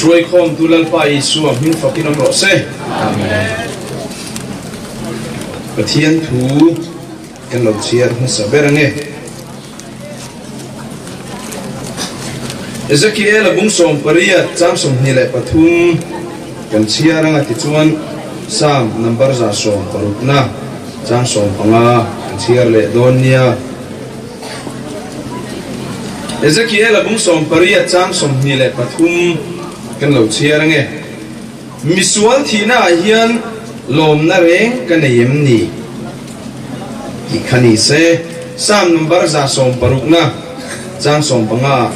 Min hruaikhawmtu Lalpa Isua hming fakin awm rawh se. Amen. Pathian thu kan lo chhiar hmasa ber ange. Ezekiel a bung 80 chang 23 kan chhiar anga tichuan Psalm number 160 na chang 15 kan chhiar leh dawn nia. Ezekiel a bung 80 chang 23 kan lo chhiar ange. Misual thihna ah hian lawmna reng ka nei em ni? Tih kha ni se, Psalm number 160 na chang 15 ah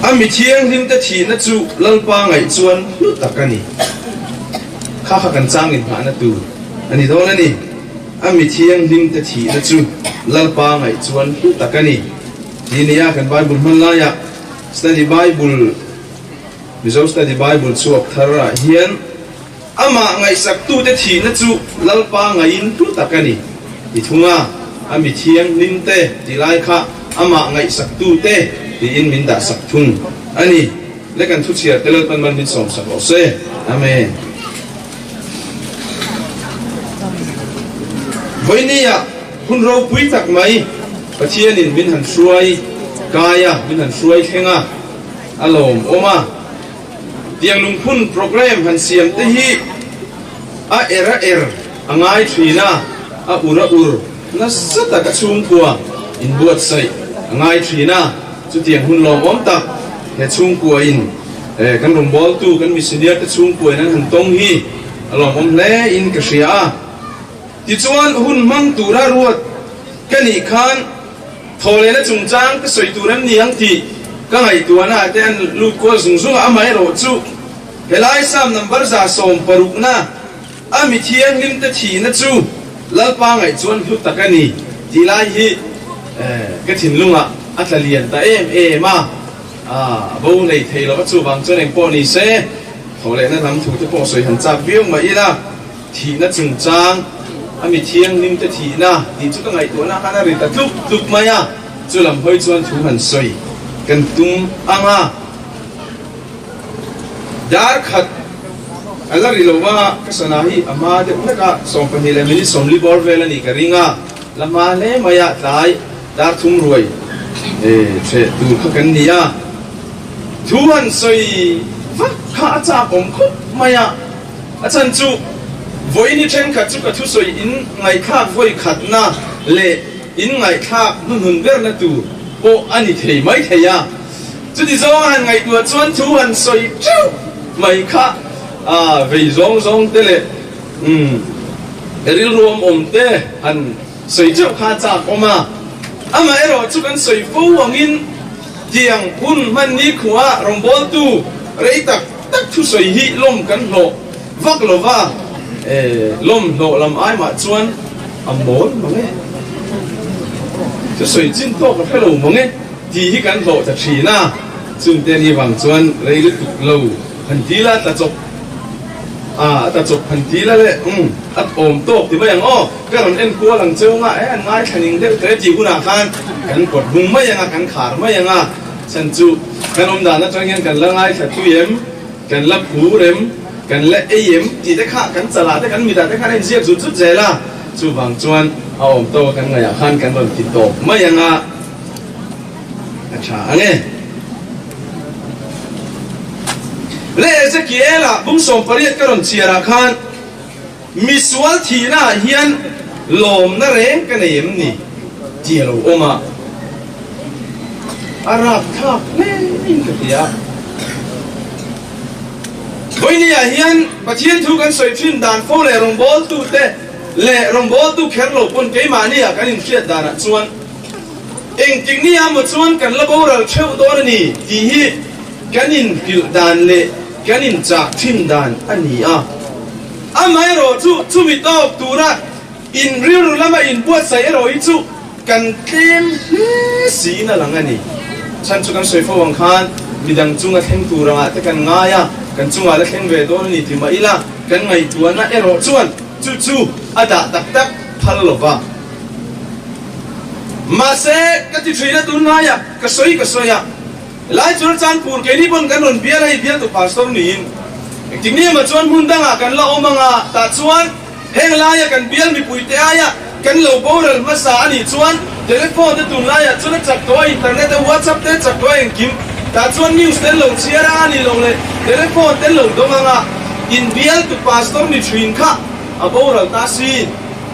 A mi thianghlim te thihna chu Lalpa ngaih chuan hlu tak a ni. Kha kha kan chang inhmahna tur a ni dawn a ni. A mi thianghlim te thihna chu Lalpa ngaih chuan hlu tak a ni. Tih nia kan Bible hman laiah Study Bible, Mizo Study Bible chhuak thar ah hian amah ngaihsaktute thihna chu Lalpa ngaihin hlu tak a ni ti thung a, a mi thianghlim te tih lai kha amah ngaihsaktute tiin min dahsak thung a ni. Le kan thuchhiar te Lalpan man min sawmsak rawh se. Amen. Vawinia hun ropui tak mai Pathianin min han hruai kai a, min han hruai thleng a, a lawmawm a. Tiang lungphun programme han siam te hi a er a er a ngai thin a, a ur a ur nasa tak a chhungkua inbuatsaih a ngai thin a. Chutiang hun lawmawm tak he chhungkua in kan rawngbawltu kan missioner te chhungkua in an han tawng hi a lawmawm hle in ka hria a. Tichuan hun hmang tura ruat ka nih khan thawhlehna chungchang ka sawi tur em ni ang tih ka ngaihtuahna ah te an lut kual zung zung a, amaherawh chu helai Psalm number 160 na a mi thianghlim te thihna chu Lalpa ngaih chuan hlu tak a ni tih lai hi ka thinlungah a tla lian ta em em a, a bo nei thei lo va, chuvang chuan engpawh ni se thawhlehna lam thu te pawh sawi han chak viau mai ila, thihna chungchang a mi thianghlim te thihna tih chu ka ngaihtuahna khan a ri ta tlup tlup mai a, chu lam hawi chuan thu han sawi kan tum ang a. Dar khat a la ri lo va, ka sana hi a hma deuh hlek a, 20 leh minute 40 bawr vel a nih ka ring a, la hma hle mai a, tlai dar thum ruai hreh tur kha kan ni a, thu han sawi vak kha a chak awm khawp mai a, a chhan chu vawiin hi thenkhat chu ka thusawi in ngaihthlak vawi khatna leh in ngaihthlak hnuhnun berna tur pawh a ni thei mai thei a. Chuti zawng a han ngaihtuah chuan thu han sawi teuh mai kha a vei zawng zawng te leh umm rilru awm awm te han sawi teuh kha a chak awm a. Amaherawh chu kan sawi fo angin tiang hun hman ni khuah rawngbawltu rei tak tak thusawi hi lawm kan hlawh vak lo va, lawm hlawh lam ai mah chuan a mawl mang e, thusawi chin tawk a hre lo mang e. Tih hi kan hlawh ta thin a, chungte ni vang chuan rei lutuk lo han ti la tla chawp a, a tla chawp han ti la le umm a awm tawk ti mai ang aw, ka rawn en kual ang cheu nga e an ngaithla ning deuh tawh e tih hunah khan kan kawt hung mai ang a, kan khar mai ang a, chhan chu kan awm dan atang hian kan la ngaithla tui em, kan la phur em, kan la ei em tih te kha kan chalah te kan mitah te khan a inziak zut zut zel a, chuvang chuan a awm tawk a kan ngaihah khan kan rawn ti tawp mai ang a. A tha ang e. Le Ezekiel-a bung 18 ka rawn chhiarah khan misual thihnaah hian lawmna reng ka nei em ni tih a lo awm a, a rapthlak hle in ka ti a. Vawinia hian Pathian thu kan sawi thin dan fo leh rawngbawltute leh rawngbawltu kher lo pawn keimahnia kan inhriat danah chuan Engtik ni ah maw chuan kan la boral theuh dawn a ni tih hi kan inhrilh dan leh kan inchah thin dan a ni a. Amaherawh chu chumi tawk tura inrilru lama inbuatsaih erawh hi chu kan tlem hle siin a lang a ni. Chhan chu kan sawi fo ang khan midang chunga thleng tur angah te kan ngai a, kan chungah la thleng ve dawn a ni ti mah ila kan ngaihtuahna erawh chuan chu chu a dah tak tak phal lo va. Mahse, ka ti thin a, tunlaiah ka sawi ka sawi a. Helai Churachandpur keini pawn kan rawn bial a hei bialtu pastor niin engtik ni emaw chuan hmun dangah kan la awm anga tah chuan heng laia kan bial mipuite aia kan lo boral hmasa a nih chuan telephone te tunlaiah chuan a chak tawh a internet te whatsapp te a chak tawh a engkim tah chuan news te an lo chhiar a a nih loh leh telephone te an lo dawng anga in bialtu pastor ni thin kha a boral ta si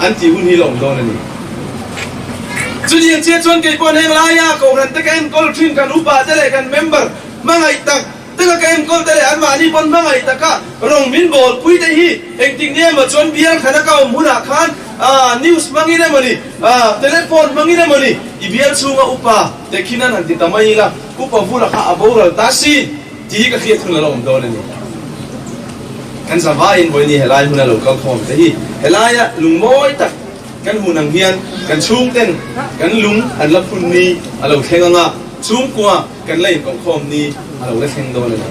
an tih hun hi la awm dawn a ni. Chutiang chiah chuan kei paw'n heng laia Kohhran te ka enkawl thin kan upa te leh kan member hmangaih tak te ka ka enkawl te leh anmahni pawn hmangaih taka rawng min bawlpui te hi engtik ni emaw chuan bial khana ka awm hunah khan news hmangin emaw ni telephone hmangin emaw ni i bial chhunga upa te khin an han ti ta mai ila upa vula kha a boral ta si tih hi ka hriat hun a la awm dawn a ni. Kan zavaiin vawiin helai huna lo kal khawm te hi helaia lungmawi tak Kan hun ang hian kan chhungten kan lung an la phun ni a lo thleng anga, chhungkua kan la inkohkhawm ni a lo la thleng dawn a ni.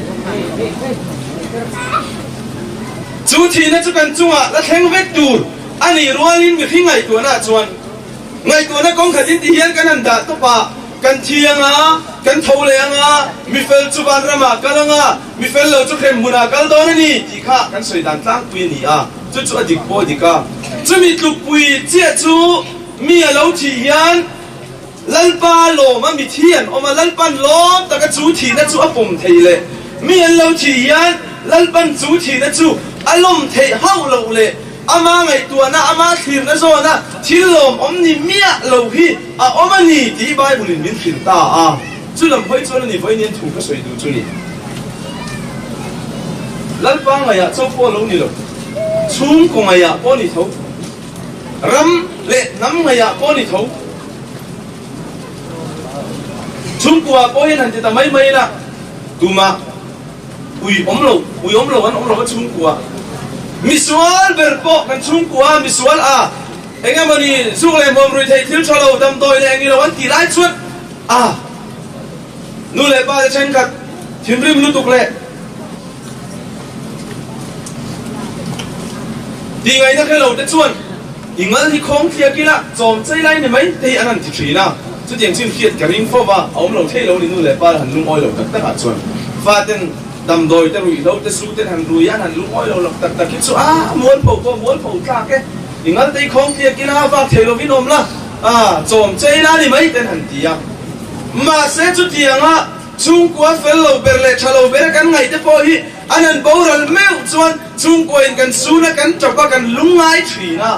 Chu thihna chu kan chungah la thleng vek tur a nih rualin mihring ngaihtuahna chuan ngaihtuahna kawng khatin ti hian kan han dah tawp a, kan thi anga, kan tho leh anga, mifel chu vanramah kal anga, mifel lo chu hremhmunah kal dawn a ni tih kha kan sawi dan tlangpui a ni a. Chu chu a dik pawh a dik a. Chumi tlukpui chiah chu mi a lo thih hian Lalpa lawm a mithi an awm a, Lalpan lawm taka chu thihna chu a pawm thei leh mi an lo thih hian Lalpan chu thihna chu a lawm theih hauh loh leh ama ngaihtuahna, ama thlirna zawna thil lawmawm ni miah lo hi a awm a ni tih Bible-in min hrilh ta a. Chu lam hawi chuan a ni vawiin thu ka sawi duh chu ni. Lalpa ngaihah chaw pawh a lo ni lo, chhungkaw ngaihah pawh a ni tho, ram leh hnam ngaihah pawh a ni tho. Chhungkuaah pawh hian han ti ta mai mai ila, tumah ui awm lo, ui awm lo an awm lo a chhungkuaah. Misual ber pawh kan chhungkuaah misual a eng emawni zuk leh hmuam rui theih thil tha lo, damdawi leh eng ilo an tih lai chuan A nu leh pa te thenkhat thinrim lutuk leh tih ngaihna hre lo te chuan i ngal hi khawng thliak ila chawm chei lai ni mai te hi an han ti thin a, chutiang chin hriat ka ring fo va, a awm lo thei lo ni nu leh pa han lungawi lo tak tak ah chuan faten damdawi te ruihhlo te su ten han rui a an han lungawi lo lo tak tak hi chu a mualpho pawh mualpho tlak e, i ngal te hi khawng thliak ila vak thei lovin awm la. A chawm chei la ni mai ten han ti a. Mahse chutianga chhungkua fel lo ber leh tha lo bera kan ngaih te pawh hi an han boral meuh chuan chhungkuain kan sun a, kan tap a, kan lungngai thin a.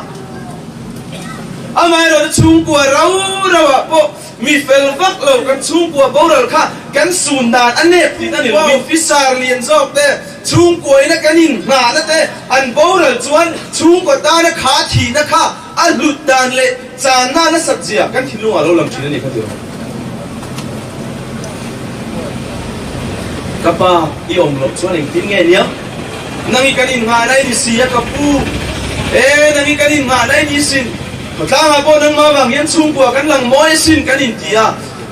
Amaherawhchu chhungkua rau rauah pawh mi fel vak lo kan chhungkua boral kha kan sun dan a nep tih a ni lo. Officer lian zawk te chhungkuaina kan inhnahna te an boral chuan chhungkua tana kha thihna kha A hlut dan leh channa nasat zia kan thinlungah lo lang thin a ni kha tiraw. Ka pa i awm loh chuan engtin nge nia? Nang i kan innghahna i ni si a ka pu. E, nang i kan innghahna i ni sin. Khawtlangah pawh nangmah vang hian chhungkua kan lang mawi asin kan inti a.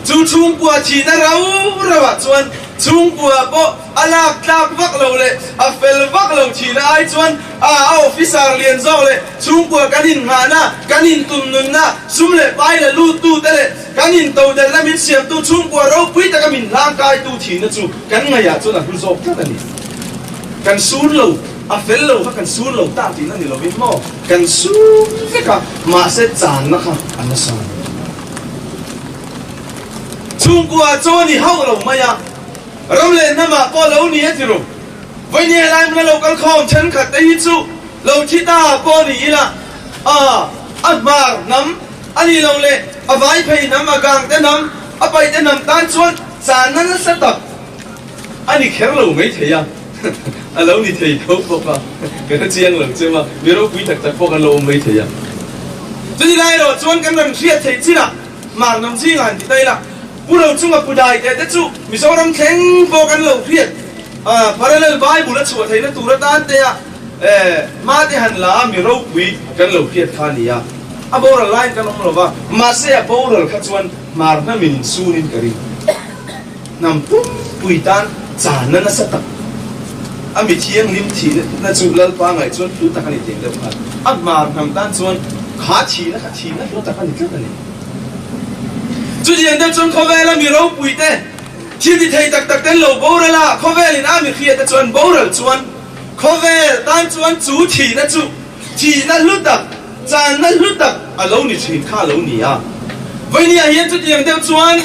Chu chhungkua thihna rau rauah chuan chhungkua pawh a lak tlak vak lo leh a fel vak lo thihna ai chuan A a officer lian zawk leh chhungkua kan innghahna, kan intumnunna, sum leh pai la luttute leh kan intodelhna min siamtu chhungkua ropui taka min hlangkaitu thihna chu kan ngaihah chuan a hlu zawk tlat a ni. Kan sun lo, a fel lo kha kan sun lo ta tihna ni lovin maw? Kan sun vek a, mahse channa kha a nasa a ni. Chhungkua chaw a ni hauh lo mai a, ram leh hnamah pawh lo ni a ti ru. Vawiin helai hmuna lo kal khawm thenkhat te hi chu lo thi ta pawh ni ila, a a hmar hnam a nih loh leh a vai phei hnam, a gang te hnam, a paih te hnam tan chuan channa nasa tak a ni kher lo mai thei a, a lo ni thei tho bawk a, ka hre chiang lo cheu a, mi ropui tak tak pawh kan lo awm mai thei a. Chuti lai erawh chuan kan rawn hriat theih chinah hmar hnam zingah han ti ta ila, Pu Rochunga Pu Dai teh te chu Mizoram thleng pawh kan lo hriat a, Parallel Bible a chhuah theihna tur atan te a hma te han la a mi ropui kan lo hriat kha a ni a, a boral laiin kan awm lo va, mahse a boral kha chuan hmar hnamin insunin ka ring. Hnam pumpui tan channa nasa tak a mi thianghlim thihna chu Lalpa ngaih chuan hlu tak a ni tih ang deuh khan a hmar hnam tan chuan kha thihna kha thihna hlu tak a ni tlat a ni. Chutiang deuh chuan khawvela mi ropuite. Thil ti thei tak tak ten lo boral a, khawvel in a mi hriat te chuan boral chuan khawvel tan chuan chu thihna chu thihna hlu tak, channa hlu tak a lo ni thin kha a lo ni a. Vawinia hian chutiang deuh chuan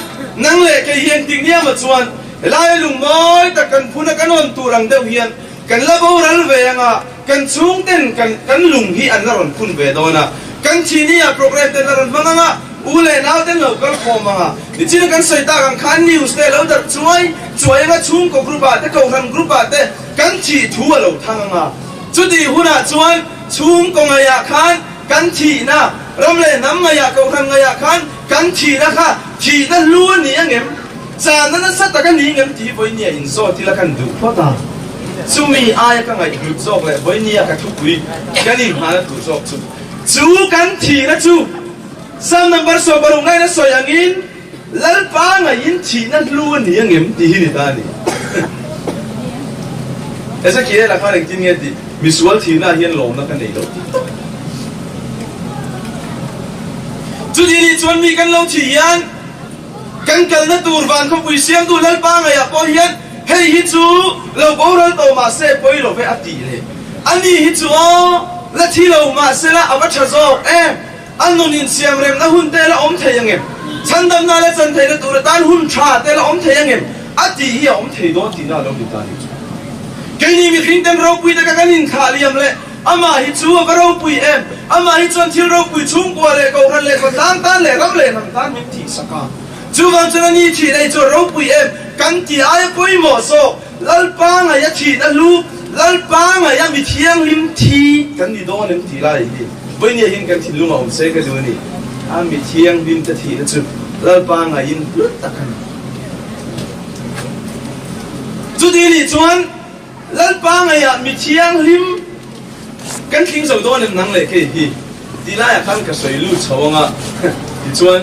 nang leh kei hi engtik niama chuan helaia lungmawi tak kan phuna kan awn tur ang deuh hian Kan la boral ve anga kan chhungten kan kan lung hi an la rawn phun ve dawn a, kan thihni ah program ten la rawn hmang anga u leh nau ten lo kal khawm anga nichina kan sawi tak ang khan news te lo darh chuai chuai anga chhungkaw group ah te kohhran group ah te kan thih thu a lo thang anga chutih hunah chuan chhungkaw ngaihah khan kan thihna ram leh hnam ngaihah kohhran ngaihah khan kan thihna kha thihna hlu a ni angem? Chana nasa tak a ni ngem tih hi vawinia inzawt ila kan duh phawt a, chumi aia ka ngaihhlut zawk leh vawinia ka thupui kan inhmana tur zawk chu chu kan thihna chu Psalm number 60 ngain a sawi angin Lalpa ngaiin thihna hlu a ni angem tih hi ni ta a ni. Ezekiel-a khan engtin nge tih misual thihna ah hian lawmna ka nei lo tih tawp. Chuti nih chuan mi kan lo thih hian Kan kalna tur van khawpui siamtu Lalpa ngaihah pawh hian hei hi chu lo boral tawh mah se pawi lo ve a tih leh a ni hi chu aw la thi lo mah se la a va tha zawk em, a nun insiamremna hun te la awm thei ang em, chhandamna la chan theihna tur atan hun tha te la awm thei ang em a tih hi a awm thei dawn tihna a lo ni ta a nih chu. Keini mihring ten ropui taka kan inthlah liam leh Amah hi chu a va ropui em? Amah hi chuan thil ropui chhungkua leh kohhran leh khawtlang tan leh ram leh hnam tan min thihsak a. Chuvang chuan a ni thih nei chu a ropui em? Kan tih aia pawimawh zawk, Lalpa ngaih a thihna hlu, Lalpa ngaih a mi thianghlim thi kan ni dawn em tih lai hi vawinia hian kan thinlung a awm se ka duh a ni. A mi thianghlim te thihna chu Lalpa ngaihin hlu tak a ni. Chuti nih chuan. Lalpa ngaihah mi thianghlim kan tling zo dawn em nang leh kei hi tih laiah khan ka sawi lut chho ang a, tichuan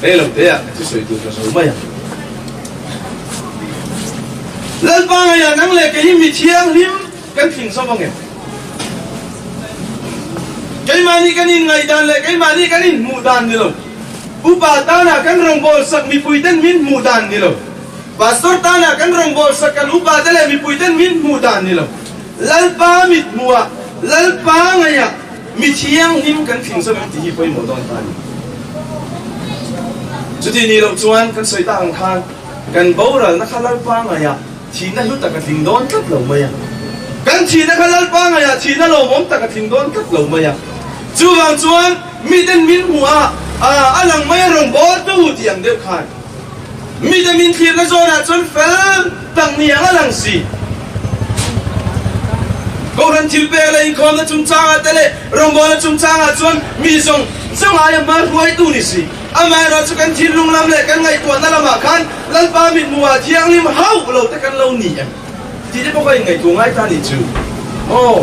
rei lo te ah ka thusawi tur ka zo mai ang. Lalpa ngaihah nang leh kei hi mi thianghlim kan tling zo ang em? Keimahni kan inngaihdan leh keimahni kan inhmuh dan ni lo, upa tanah kan rawngbâwl sak mipuiten min hmuh dan ni lo, Pastor tana kan rawngbâwl sak kan upa te leh mipui ten min hmuh dan ni lo. Lalpa mit hmuhah, Lalpa ngaihah mi thianghlim kan tling zawk em tih hi pawimawh dawn ta a ni. Chuti nih loh chuan kan sawi tak ang khan kan boralna kha Lalpa ngaihah thihna hlu tak a tling dawn tlat lo mai a. Kan thihna kha Lalpa ngaihah thihna lawmawm tak a tling dawn tlat lo mai a. Chuvang chuan miten min hmuhah a lang mai a rawngbâwltu tih ang deuh khan Mite min thlirna zawnah chuan fel tak ni ang a lang si. Kohhran thil pek leh inkhawmna chungchangah te leh rawngbawlna chungchangah chuan mi zawng zawng aia hma hruaitu ni si. Amaherawh chu kan thinlung lam leh kan ngaihtuahna lamah khan Lalpa mithmuhah thianghlim hauh lo te kan lo ni em tih te pawh ka inngaihtuah ngai ta nih chu. Aw,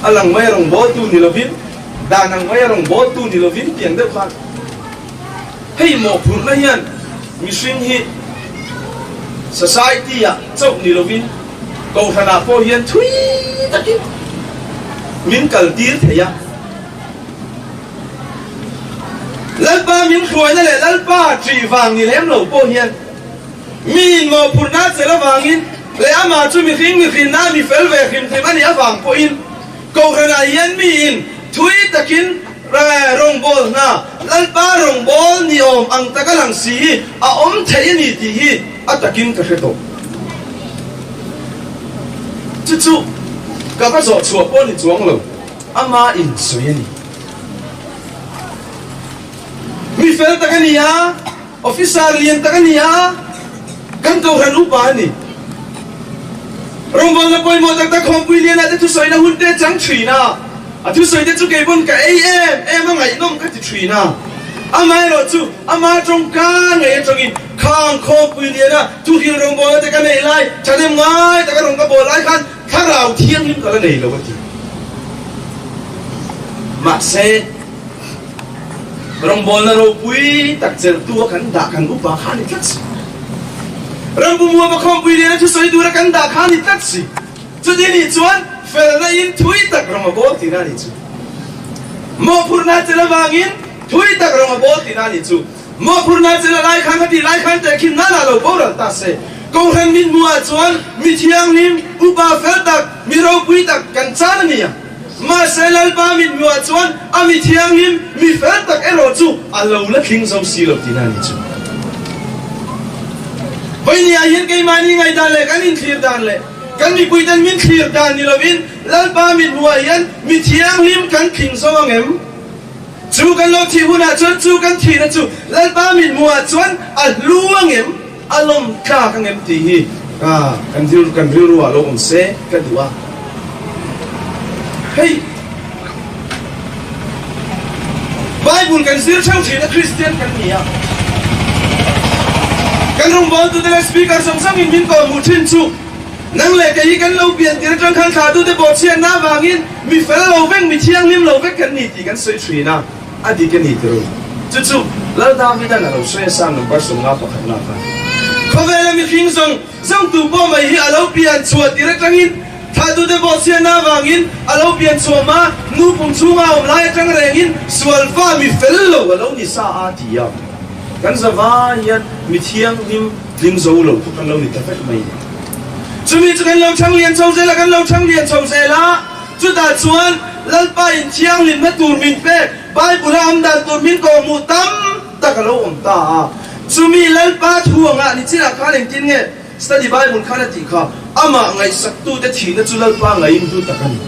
a lang mai a rawngbawltu ni lovin, dan ang mai a rawngbawltu ni lovin tiang deuh khan. Hei mawhphurhna hian mihring hi society ah chauh ni lovin kohhranah pawh hian thui takin min kal tir thei a. Lalpa min hruaina leh Lalpa ṭih vang ni lem lo pawh hian miin mawhphurhna a chelh avangin leh amah chu mihring mihrinna mi fel ve hrim hrim a nih avang pawhin Kohhranah hian miin thui takin rawngbâwl hna, Lalpa rawngbâwl ni awm ang taka lang si hi a awm thei a ni tih hi a takin ka hre tawh. Chu chu ka va zawh chhuah pawh ni chuang lo, ama insawi a ni. Mi fel tak a ni a. Officer lian tak a ni a, kan kohhran upa a ni. Rawngbawlna pawimawh tak tak Khawmpui Liana te thusawina hun te chang thin a, a thusawi te chu kei pawn ka ei em em a ngaihnawm ka ti thin a. Amaherawh chu ama tawngka ngei atangin khang Khawmpui Liana thuhril rawngbawlna te ka neih lai thahnem ngai taka rawn ka bawl lai khan thlarau thianghlim ka la nei lo a ti. Mahse. Rawngbawlna ropui tak chelhtu a kan dah kan upa kha a ni tlat si. Rampumua Bakhawmpui liana thusawi tura kan dah kha a ni tlat si. Chuti nih chuan felna in thui tak rawng a bawl tihna a nih chu. Mawhphurhna chelh avangin thui tak rawng a bawl tihna a nih chu. Mawhphurhna chelh a lai khan kha tih lai khan tehkhin nan ah lo boral ta se. Kohhran min hmuh ah chuan mi thianghlim, upa fel tak, mi ropui tak kan chan a ni a. Mahse Lalpa mit hmuh ah chuan a mi thianghlim, mi fel tak erawh chu a lo la tling zo si lo tihna a ni chu. Vawiin ah hian keimahni ngaihdan leh kan inthlir dan leh kan mipuiten min thlir dan ni lovin Lalpa mit hmuh ah hian mi thianghlim kan tling zo ang em? Chu kan lo thih hunah chuan chu kan thihna chu Lalpa mit hmuhah chuan a hlu ang em, a lawm tlak ang em tih hi kan kan rilruah lo awm se ka duh a. Hei Bible kan zir theuh thin a, Kristian kan ni a, kan rawngbawltute leh speaker zawng zawngin min kawhhmuh thin chu Nang leh kei hi kan lo pian tir atang khan thlahtute bawhchhiatna avangin mi fel lo vek, mi thianghlim lo vek kan ni tih kan sawi thin a, a dik a ni ti ru. Chu chu Lal Davidan a lo sawi a Psalm number 50 pakhatna khan. Khawvela mihring zawng zawngtu pawh mai hi a lo pian chhuah tir atangin thlahtute bawhchhiatna avangin a lo pian chhuah hma nu pum chhunga awm lai atang rengin sual fa mi fel lo a lo ni sa a ti a. Kan zavai hian mi thianghlim Tling zo lo kha kan lo ni ta vek mai ni. Chumi chu kan lo chhang lian chho zel a, kan lo chhang lian chho zel a, chutah chuan Lalpa in thianghlimna tur min pek, Bible a awm dan tur min kawhhmuh tam tak a lo awm ta a. Chumi Lalpa thu angah ni chinah khan engtin nge Study Bible khan a tih kha, amah ngaihsaktute thihna chu Lalpa ngaiin hlu tak a ni.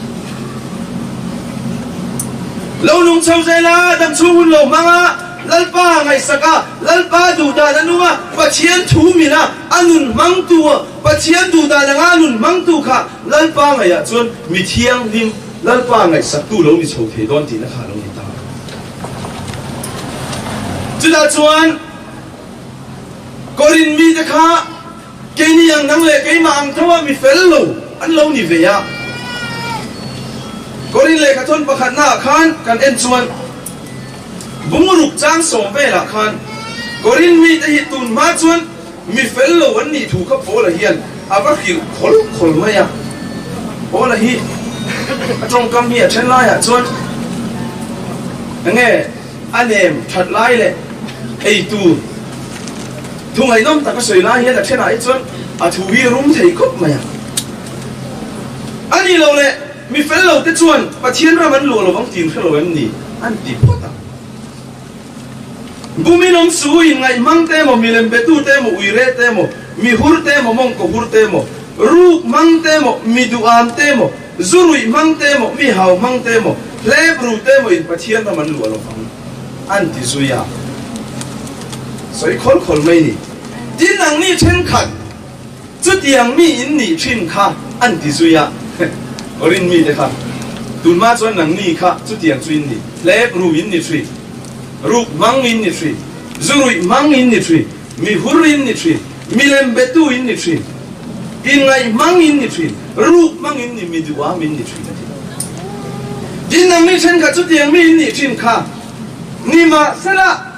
Lo nung chho zel a, damchhung hun lo hmang a, Lalpa ngaihsak a, Lalpa duhdan a nung a, Pathian thu min a, a nun hmangtu a, Pathian duhdan anga a nun hmangtu kha Lalpa ngaihah chuan mi thianghlim, Lalpa ngaihsaktu lo ni chho thei dawn tihna kha a lo ni ta. Chutah chuan Korin mite kha Keini ang nang leh keimah ang tho a mi fel lo an lo ni ve a. Korin lehkhathawn pakhatna ah khan kan en chuan bungruk chang sawm velah khan Korin mite hi tun hma chuan mi fel lo an nih thu kha Paula hian a va hrilh khawl khawl mai a. Paula hi a tawngkam hi a then laiah chuan enge A nem that lai leh ei tur thu ngaihnawm tak a sawi lai hian a thenah hi chuan a thu hi rum thei khawp mai a. A nih loh leh mi fel lo te chuan Pathian ram an luah lovang tih hre lo em ni? an ti phawt a. Bumin awm su in ngaih hmang te emaw, milem betu te emaw, uire te emaw, mi hur te emaw, mawngkaw hur te emaw, ruk hmang te emaw, mi duham te emaw, Zu ruih hmang te emaw, mi hau hmang te emaw, hlep ru te emaw in Pathian ram an luah lo vang an ti zui a, sawi khawl khawl mai ni. Tin, nangni thenkhat chutiang mi in nih thin kha an ti zui a, Korin mite kha, tunhma chuan nangni kha chutiang chu in ni, hlep ru in ni thin, ruk hmang in ni thin, zu ruih hmang in ni thin, Mi hur in ni thin, mi lem betu in ni thin, inngaih hmang in ni thin, ruk hmang in ni, mi duham in ni thin a ti. Tin, nangni thenkhat chutiang mi in nih thin kha nimahsela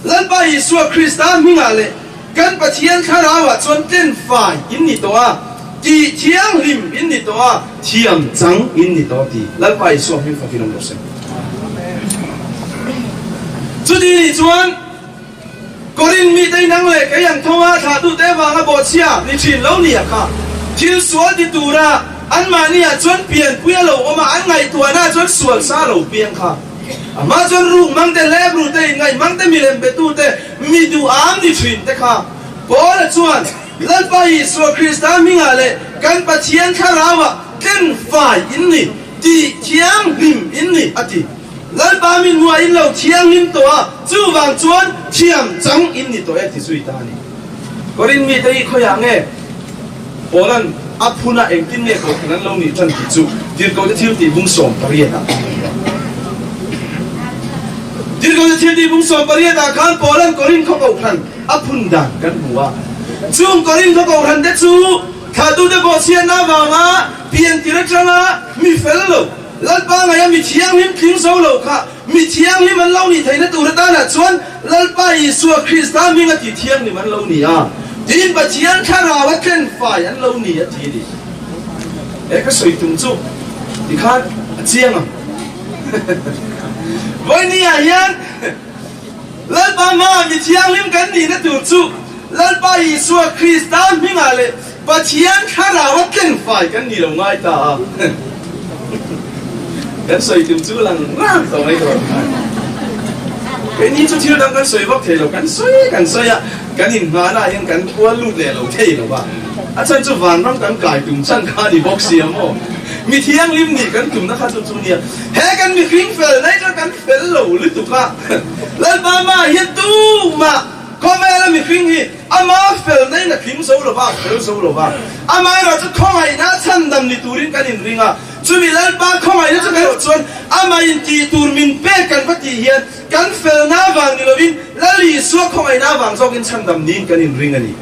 Lalpa Isua Krista hmingah leh kan Pathian Thlarauah chuan tlenfai in ni tawh a, tih thianghlim in ni tawh a, thiam chang in ni tawh a ti. Lalpa Isua hming fakin awm rawh se. Chuti nih chuan. Korin mite inang leh kei ang tho a thlahtute avanga bawhchhia ni thin lo nia kha thil sual ti tura anmahniah chuan pianpui a lo awm a, an ngaihtuahna chuan sual sa lo piang kha. Amah chuan ruk hmangte, hlep rute, inngaih hmangte, milem betute, mi duham ni thin te kha Paula chuan Lalpa Isua Krista hmingah leh kan Pathian Thlarauah tlenfai in ni, tih thianghlim in ni a ti. Lalpa min hmuah in lo thianghlim tawh a, chuvang chuan thiam chang in ni tawh e ti zui ta a ni. Korin mite hi khawiah nge Paula'n a phun a, engtin nge kohhran an lo nih tan tih chu Tirhkohte thiltih bung 18 ah kan hmu a. Tirhkohte thiltih bung 18 ah khan Paula'n Korin khaw kohhran a phun dan kan hmu a. Chung Korin khaw kohhran te chu thlahtute bawhchhiatna avanga pian tir atanga mi fel lo, Lalpa ngaia mi thianghlim tling zo lo kha mi thianghlim an lo nih theihna tur atanah chuan Lalpa Isua Krista hminga ti thianghlim an lo ni a, tiin Pathian Thlarau a tlenfai an lo ni a ti a ni. He ka sawi tum chu tikhan a chiang ang. Vawinia hian. Lalpa hmaah mi thianghlim kan nihna tur chu Lalpa Isua Krista hmingah leh Pathian Thlarau a tlengfai kan ni lo ngai ta a. Kan sawi tum chu lang rang tawh mai tur khan. Keini chu thil dang kan sawi vak thei lo, kan sawi kan sawi a, kan inngahna ah hian kan kual lut leh lo thei lo va. A chhan chu vanram kan kai tum chhan kha a ni bawk si a maw? Mi thianghlim nih kan tumna kha chu chu nia. He kan mihring fel daih chuan kan fel lo lutuk a. Lalpa mah hian tumah khawvela mihring hi ama fel daih in a tling zo lo va, a fel zo lo va. Amaherawhchu khawngaihna chhandam ni turin kan inring a. Chumi Lalpa khawngaihna chu kan chuan amah in tih tur min pek kan va tih hian kan felna avang ni lovin Lal Isua khawngaihna avang zawkin chhandam niin kan inring a ni.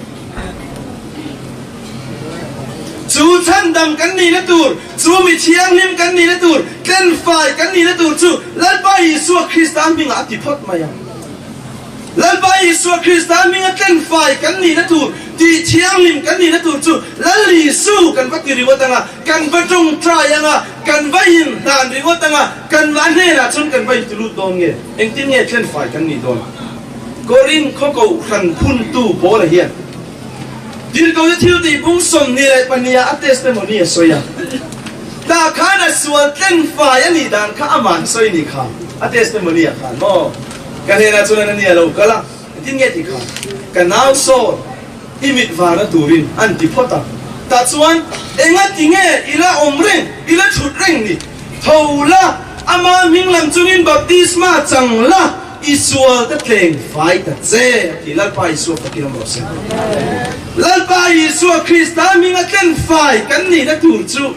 Chu chhandam kan nihna tur, chu mi thianghlim kan nihna tur, tlenfai kan nihna tur chu Lalpa Isua Krista hmingah a ti phawt mai a. Lalpa Isua Krista hminga tlenfai kan nihna tur, tih thianghlim kan nihna tur chu Lal Isu kan va ti ringawt ang a, kan va tawngtai ang a, kan va inhlan ringawt ang a, kan va hnenah chuan kan va intilut dawn nge? Engtin nge tlenfai kan nih dawn? Korin khaw kohhran phuntu Paula hian Tirhkohte thiltih bung 22 ah a testimony a sawi a. Tah khan a sual tlenfai a nih dan kha ama'n sawi ni kha a testimony ah khan maw? Ka hnenah chuan an ania lo kal a, engtin nge ti kha? Ka nau Saul, i mit vana turin an ti phawt a. Tah chuan enga ti nge i la awm reng, i la thut reng ni? Tho la, ama hming lam chungin baptisma chang la, i sual te tleng fai ta che, a ti. Lalpa Isua fakin awm rawh se. Lalpa Isua Krista hminga tlen fai kan nihna tur chu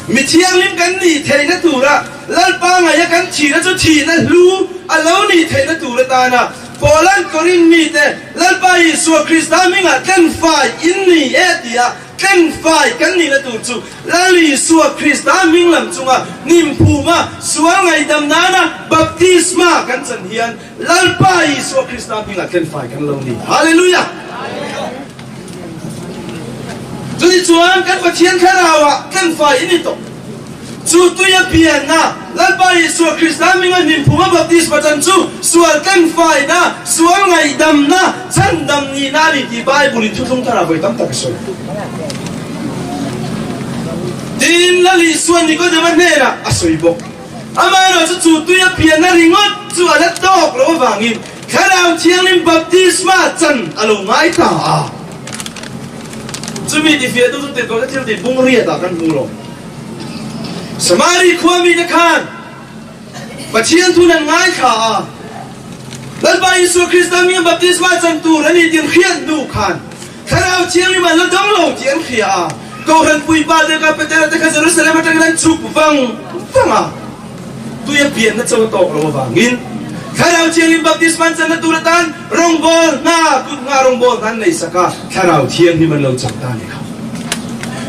Mi thianghlim kan nih theihna tura Lalpa ngaia kan thihna chu thihna hlu a lo nih theihna tur atana Paula'n Korinth mite Lalpa Isua Krista hmingah tlenfai in ni e tia tlenfai kan nihna tur chu Lal Isua Krista hming lam chunga hnimphuma sual ngaihdam nana baptisma kan chan hian Lalpa Isua Krista hmingah tlenfai kan lo ni. Hallelujah! Chutichuan kan Pathian Thlarauah tlenfai i ni tawh. Chu tuia pianna, Lalpa Isua Krista hminga hnimphunga baptisma chan chu sual tlenfaina, sual ngaihdamna, chhandam nihna a ni tih Bible-in thuthlung tharah vawi tam tak a sawi. Tin, Lal Isua'n Nikodema hnenah a sawi bawk. Amaherawhchu chu tuia pianna ringawt chu a la tawk lo avangin Thlarau Thianghlim baptisma chan a lo ngai ta a. Chumi tifiahtu chu tirhkohna thil tih bung riatah kan hmu lo. Samari khua mite khan Pathian thun an ngaithla a, Lalpa Isua Krista hminga baptisma chan tur a ni tih an hriat hnu khan Thlarau Thianghlim an la dang lo tih an hria a, Kohhran puipa te kha Petera te kha Jerusalem atangin an chhuk vang vang a, tui a pianna cho a tawk lo avangin Thlarau Thianghlim baptisma an channa tur atan rawngbawl hna, kut hna rawngbawl hna an nei sak a, Thlarau Thianghlim an lo chang ta a ni kha.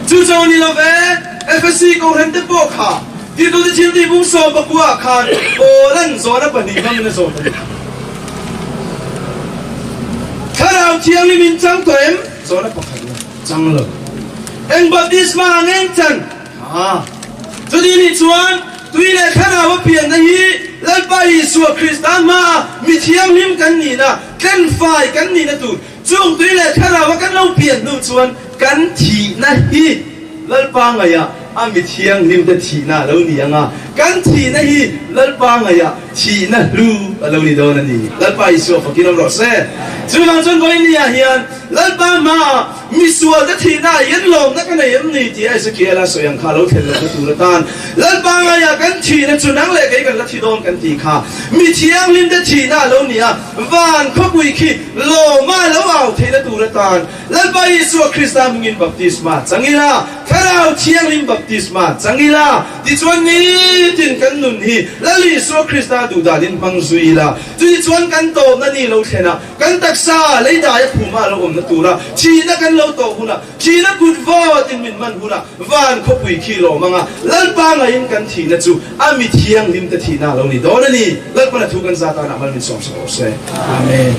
Chu cho a ni lo ve, Efesi Kohhran te pawh kha Tirhkohte thiltih bung 19 ah khan Paula'n zawhna pahnih hmangin a zawt a ni. Thlarau Thianghlim in chang tawh em? Zawhna pakhat la chang lo. Eng baptisma ang eng chan? Ha. Chuti nih chuan tui leh thlarau a pianna hi Lalpa Isua Krista hmaah mi thianghlim kan nihna, tlenfai kan nihna tur chung tui leh thlarau a kan lo pian hnu chuan kan thihna hi Lalpa ngaihah a mi thianghlimte thihna a lo ni ang a, kan thihna hi Lalpa ngaihah thihna hlu a lo ni dawn a ni. Lalpa Isua fakin awm rawh se. Chuvang chuan vawinia hian Lalpa hmaah misualte thihna ah hian lawmna ka nei em ni tia Ezekiela sawi ang kha a lo thlen lohna tur atan Lalpa ngaihah kan thihna chu nang leh kei kan la thi dawn kan tih kha mi thianghlimte thihna a lo ni a, van khawpui khi lawma a lo au theihna tur atan Lalpa Isua Krista hmingin baptisma chang ila, Thlarau Thianghlim baptisma chang ila, tichuan nitin kan nun hi Lal Isua Krista duhdanin hmang zui ila, chutichuan kan tawpna ni lo thlen a, kan taksa lei daia phuma a lo awmna tura thihna kan lo tawh hunah, thihna kut vawtin min man hunah van khawpui khi lawm anga Lalpa ngaiin kan thihna chu a mi thianghlimte thihna a lo ni dawn a ni. Lalpana thu kan za tanah mal min sawmsak rawh se. Amen.